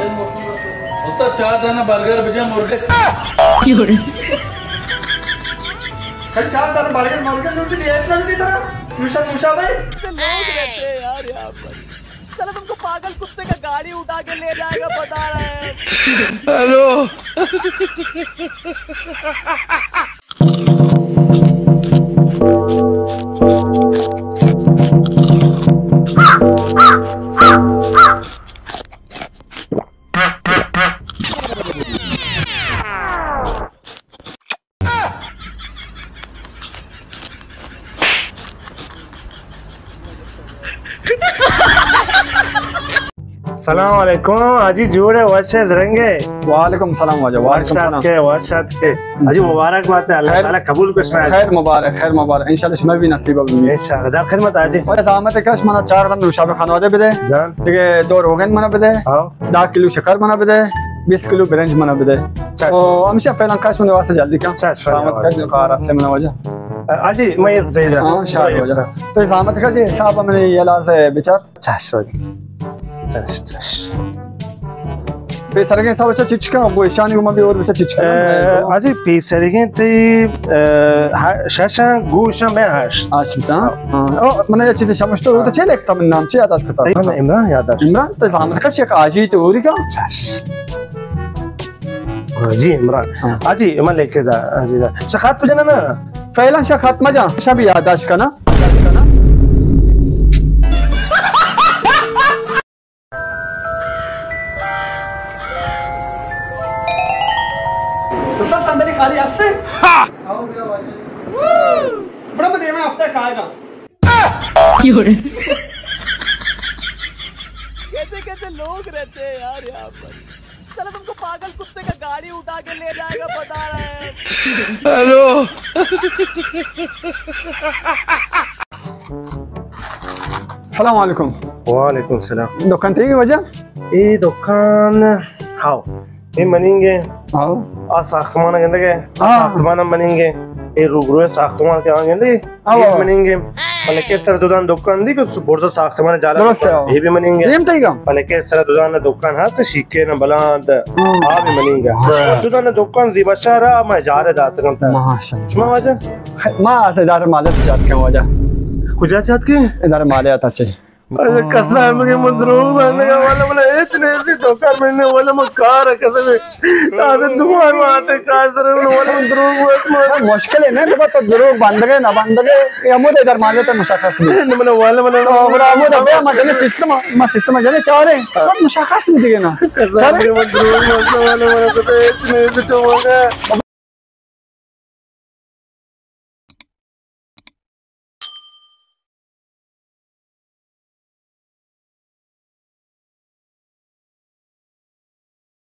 استاد، چار دانہ برگر بجا مرغے۔ خالی چار دانہ برگر مرغے لوٹی، دی ایک لوٹی ترا۔ نوشا، نوشا بھائی۔ کتنے لوگ رہتے ہیں یار یہاں پر۔ سلا تم کو پاگل کتے کا گاڑی اٹھا کے لے جائے گا، بتا رہے ہیں۔ ہیلو۔ سلام علیکم حاجی، جوڑ ئے، وش ئے، زرنگ ئے؟ وعلیکم سلام واجہ، وعلیکم سلام۔ وش آتک ئے، وش آتک ئے۔ حاجی مبارک بات ئے، اللہ تعالی قبول کت شمئے۔ خیر مبارک، خیر مبارک، انشاءاللہ شمئے بھی نصیب بی۔ انشاءاللہ، در خدمت حاجی۔ بلے زحمت کش، منا چار دانہ نوشابے خانوادے بدے۔ جان۔ دگہ دو روغن منا بدے۔ ہاں۔ دہ کلو شکر منا بدے، بیست کلو برنج منا بدے۔ چش۔ او، ہمیشہ پہلاں کش منا واسطہ جلدی کن۔ چش، زحمت واجہ۔ کش، کار است منا واجہ۔ حاجی، میں یہ دے دیا۔ ہاں، شاد واجہ۔ تو زحمت کش، حساب منا یہ لازے بچار۔ چش، چش، چش۔ پیسرگیں حساب چا چچکا، گو ایشانی گو ما بھی اور بچا چچکا۔ اے، حاجی، پیسرگیں تئی، اے، ہا-، شش آں، گوش میں ہشت۔ ہشت، ہاں؟ ہاں۔ او، من یہ چیز شمشتو، تو چے لکھتا من نام، چے یادداشت کرتا؟ تئی نام عمران یادداشت۔ عمران، تو زحمت کش یک حاجی تو اوری کا؟ چش۔ حاجی عمران۔ ہاں۔ حاجی، من لکھ دا، حاجی دا۔ شخات پہ جنا نا؟ پہلا شخات مجا، شبی یادداشت کنا۔ استاد، صندلی خالی ہستے؟ ہاں۔ بڑا میں دیما ہفتہ کھائے گا۔ کیسے کیسے لوگ رہتے ہیں یار یہاں پر۔ سلا تم کو پاگل کتے کا گاڑی اٹھا کے لے جائے گا، بتا رہے ہیں۔ ہیلو۔ السلام علیکم۔ وعلیکم السلام۔ دکان تئی واجہ؟ اے دکان، ہاؤ، اے منیگ ئے۔ ہاؤ۔ آ ساختمان گندگ ئے۔ ہاں۔ ساختمان ہم منیگ ئے۔ اے روبرو ساختمان کہ آ گندگ ئے۔ ہاؤ، اے ہاؤ۔ منیگ ئے۔ بلکہ سر دو دان دکان دی کہ برزا ساختمان جالا۔ درست ہے، ہاؤ۔ اے بھی منیگ ئے۔ دیم تئی گا؟ بلکہ سر دو دان دکان ہست، شیکے نا بلاند۔ ہاں۔ آ بھی منیگ ئے۔ ہاں۔ دو دان دکان زیبا شہر، ما اجارہ داتگم تا۔ ماشاءاللہ۔ شما واجہ؟ ما از ادارہ مالیات چہ اتکاں واجہ۔ کجا چہ اتکے؟ ادارہ مالیات چہ۔ ارے قسم کہ من دروغ بندگا، والا من ہچ نیستی، دکان میں نے، والا من کار ہے قسم۔ تازہ دعا ماتے کار سر، والا من دروغ بس۔ مشکل ہے نا، تو دروغ بندگے نہ بندگے، یہ ہمود ادارہ مالیات مشخص نہیں۔ من والا من، والا ہمود ابے مجنے سسٹم، ما سسٹم جنے چارے، بہت مشخص نہیں دیگه نا۔ قسم کہ من دروغ بندگا، والا من تو ہچ نیستی تو والا۔